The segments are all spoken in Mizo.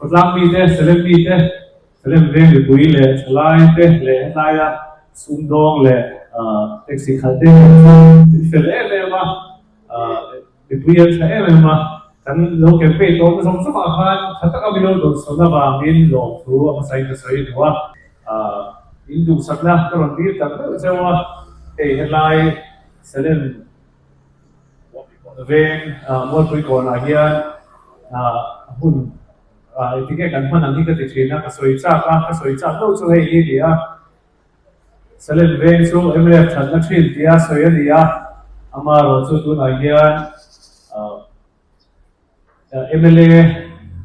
Khawtlang mite, Salem mite, Salem veng mipui leh thalai te leh helaia sumdawng leh taxi khalh te hian chu min fel em em a, mipui an tha em em a, kan lo campaign tawhna zawng zawngah khan tha taka min lo dawnsawn avangin lawmthu a hmasain ka sawi hnu a, in duhsakna ka rawn tir tak deuh cheu a, hei helai Salem Veng Mualpui kawnah hian hmun engtinge kan hman ang hi ka ti thin a, ka sawi chak a, ka sawi chak deuh chu hei hi a ni a, Salem Veng chu mnf thatna thin tia sawi a ni a, amaherawhchu tunah hian mla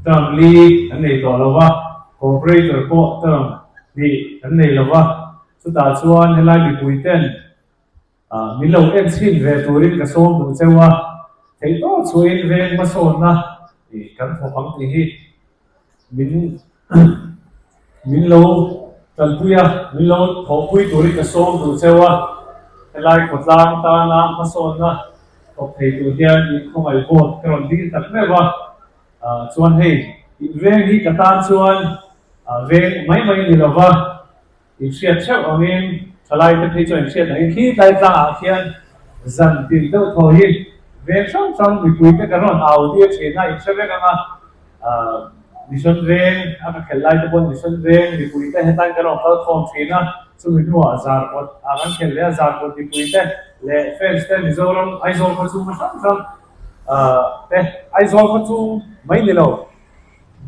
term li kan nei tawh lo va, corporator pawh term hnih kan nei lo va, chutah chuan helai mipui ten Min lo en chhin ve turin ka sawm duh cheu a, theihtawp chhuahin veng hmasawnna kan thawk ang tih hi min min lo tanpui a, min lo thawhpui turin ka sawm duh cheu a, helai khawtlang tana hmasawnna thawk thei tur hian inkhawngaih vote ka rawn dil tak meuh a, chuan hei inveng hi ka tan chuan veng mai mai ni lova. Inhriat theuh angin thalai te phei chuan inhriat angin khi tlai tlangah khian zan tin deuh thaw hi veng hrang hrang mipui te kan rawn au tir thin a, inhre vek ang a, Mission veng a ka khelh lai te pawn Mission veng mipui te hetlaiin kan rawn kal khawm thin a, chumi hnuah Zarkawt ah kan khelh leh a, Zarkawt mipui te leh fans te Mizoram Aizawl khaw chhunga hrang hrang te Aizawl khaw chhung mai ni lo.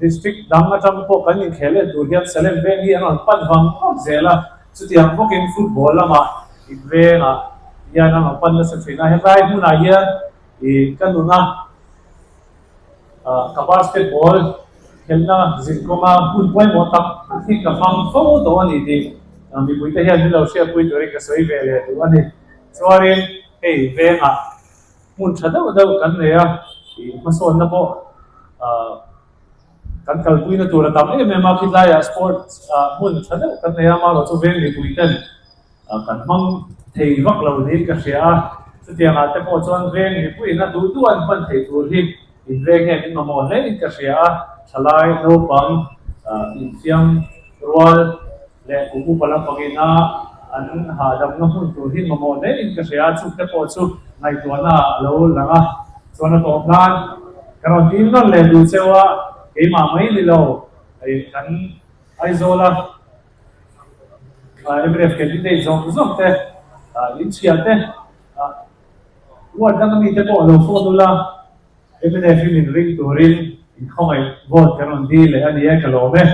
District dang atang pawh kan inkhel en tur hian Salem veng hi an rawn pan vang vang zel a, chutiang bawkin football lamah in vengah hian an rawn pan nasa thin a, hetlai hmunah hian ih ka nuna ah ka basketball khelhna zinkawnga hmun pawimawh tak tak hi ka hmang fo tawh a ni tih mipuite hian min lo hriatpui turin ka sawi ve leh duh a ni. Chuanin hei vengah. Hmun tha deuh deuh kan nei a, ih hmasawnna pawh ah kan kalpuina tur a tam em em a, khilaiah sports ah hmun tha deuh kan nei a, amaherawhchu veng mipui ten ah kan hmang thei vak lo niin ka hria a, chutiangah te pawh chuan veng mipuiin a duh duh an hman thei tur hi inveng hian in mamawh hle in ka hria a, thalai naupang ah infiam rual leh kum upa lampangin a an hahdamna hmun tur hi mamawh hle in ka hria a, chukte pawh chu ngaihtuahna ah a lo lang a, chuan a tawp nan ka rawn dil nawn leh duh cheu a, keimah mai ni lo hei kan Aizawla mnf candidate zawng zawng te inchhiah te ward danga mite pawh lo phone ula. Mnf hi min ring turin inkhawngaih vote kan rawn dil leh a ni e, ka lawm e.